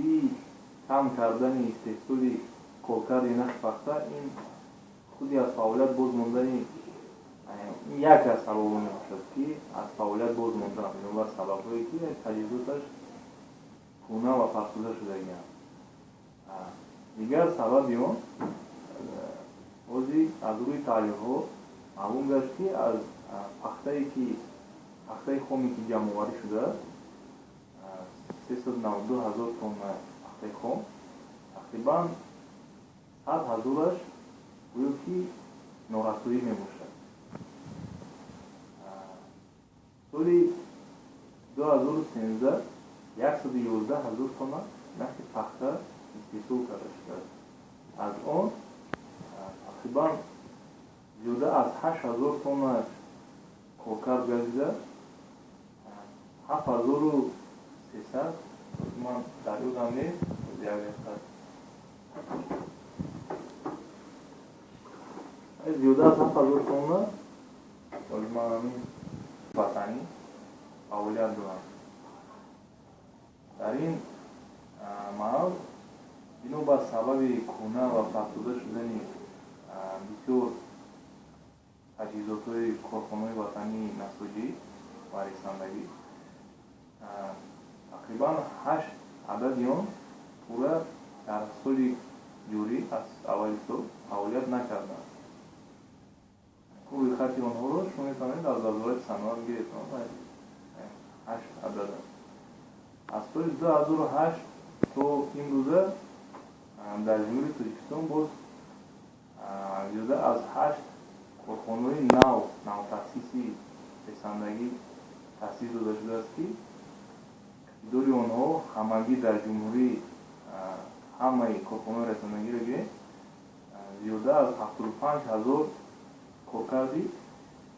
Асосии кам кардани истеҳсоли коркарди нахи пахта ин худи аз фаъолият боз мондани, ин як аз сабабҳо мебошад, ки аз фаъолият боз мондан, бинобар сабабҳое ки таҷҳизоташ кӯҳна ва фарсуда шудагианд. Дигар сабаби он ҳозир аз рӯи таҳлилҳо маълум гашт, ки аз пахтае ки пахтаи хоме ки ҷамъоварӣ шудааст, 392 ҳазор тонна пахтаи хом, тақрибан 100 ҳазораш гӯё ки норасоӣ мебошад. Соли 2013 111 ҳазор тонна нахи пахта истеҳсол карда шудааст. Аз он тақрибан зиёда аз 8 ҳазор тонна коркард гардида, 7300, ман дар ёдам нест, зиёда аз 7000 тонна ман ватанӣ фаъолият дорам. Дар ин маҳал бинобар сабаби кӯҳна ва фарсуда шудани бисёр таҷҳизотҳои корхонаҳои ватании насоҷӣ ва ресандагӣ, тақрибан 8 адади он пурра дар соли ҷорӣ аз аввали сол фаъолият накарданд. Рӯйхати онҳоро шумо метавонед аз Вазорати саноат гиред. 8 адад аст. Аз соли 2008 то имрӯза дар Ҷумҳурии Тоҷикистон боз зиёда аз 8 корхонаҳои нав, навтаъсиси ресандагӣ таъсис дода шудааст, ки миқдори онҳо ҳамагӣ дар ҷумҳурӣ, ҳамаи корхонаҳои ресандагиро гирем, зиёда аз 75 ҳазор коркарди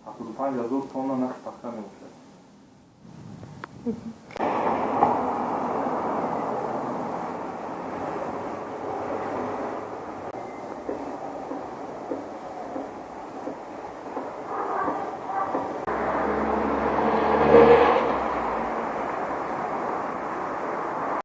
75 ҳазор тонна нахи пахта мебошад.